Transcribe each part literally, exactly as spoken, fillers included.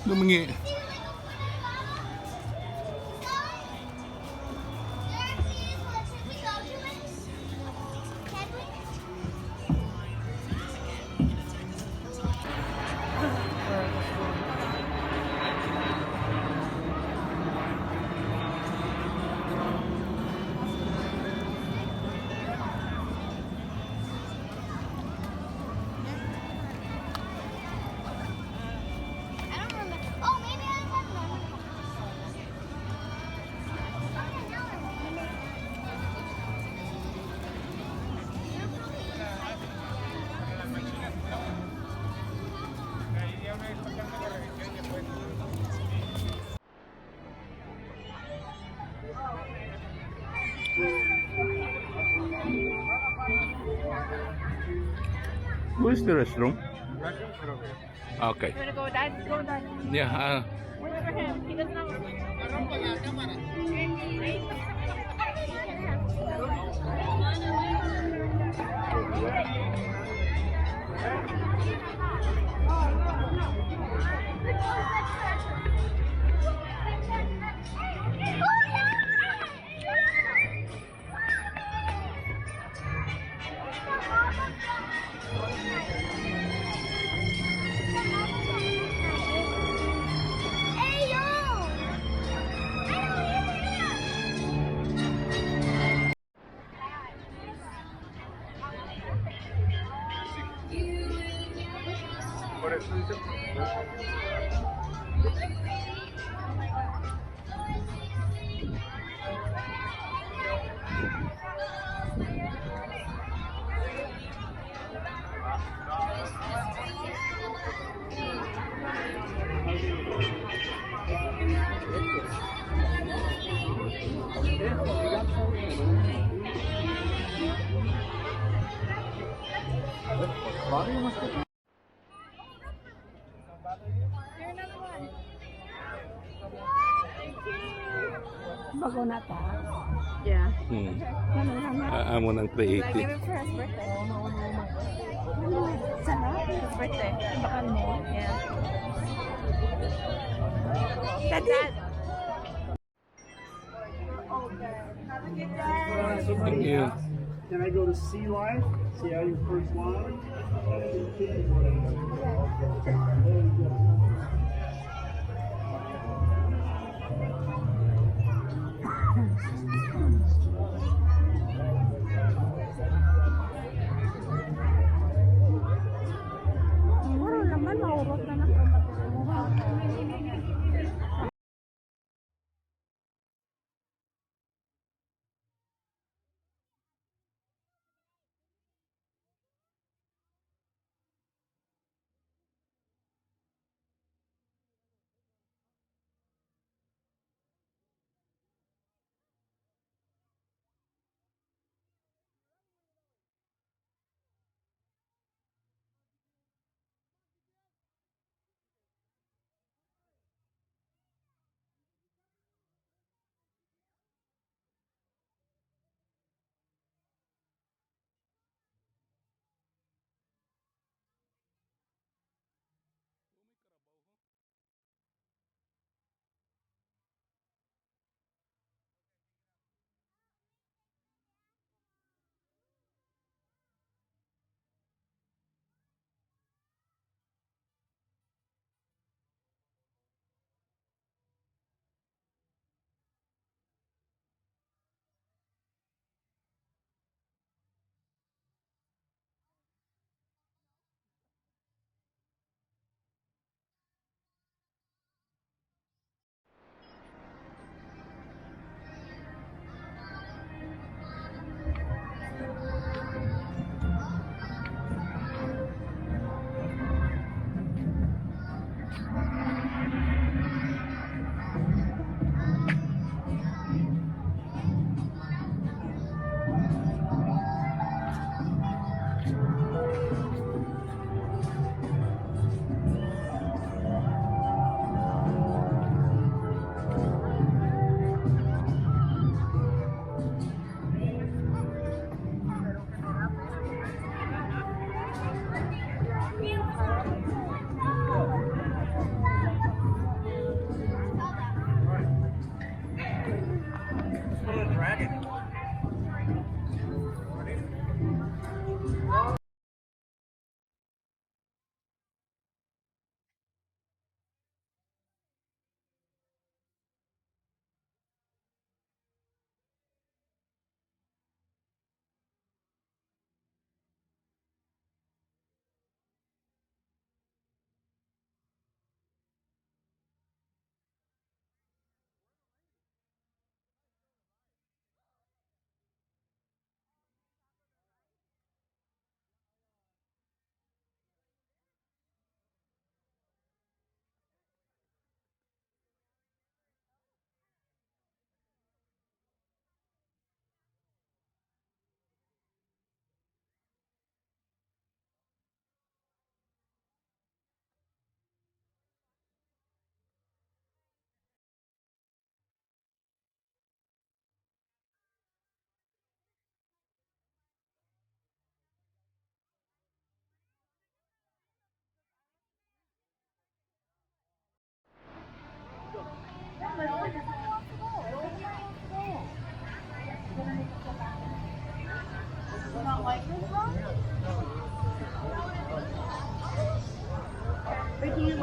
Lumingi. Where's the restroom? Okay. You wanna go, Dad? Go, Dad. Yeah, uh, Wait for him. He doesn't know. Bago na ta. Yeah. Hmm. Ano na nga? Ah, amo nang three eighty. Give it for his birthday. Ano? Sana? His birthday. Bakal mo? Yeah. That's it. Thank you. Can I go to Sea Life? See how your first line? Siguro naman, maurot na na.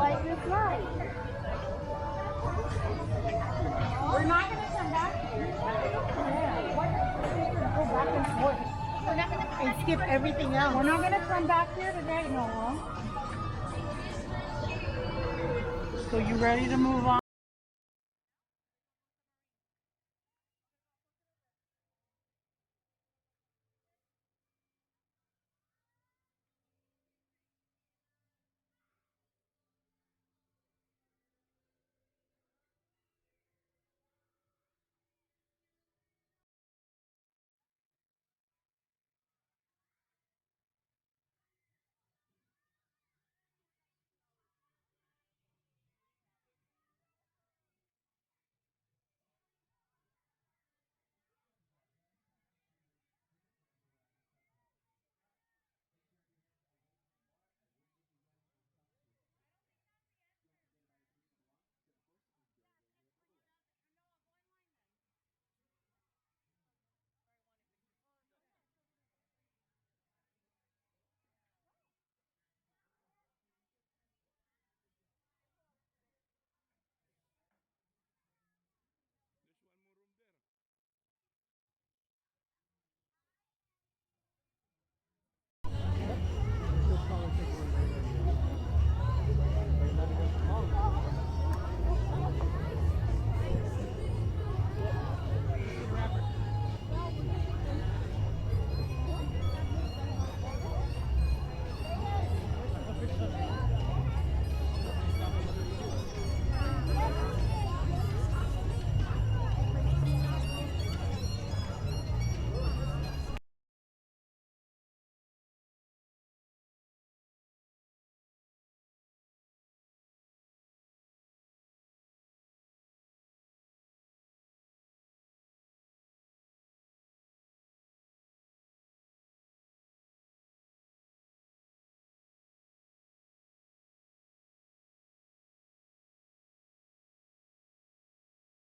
Like this life. We're not gonna come back here. Go back and forth. We're not gonna And skip everything else. We're not gonna come back here today, no. So you ready to move on?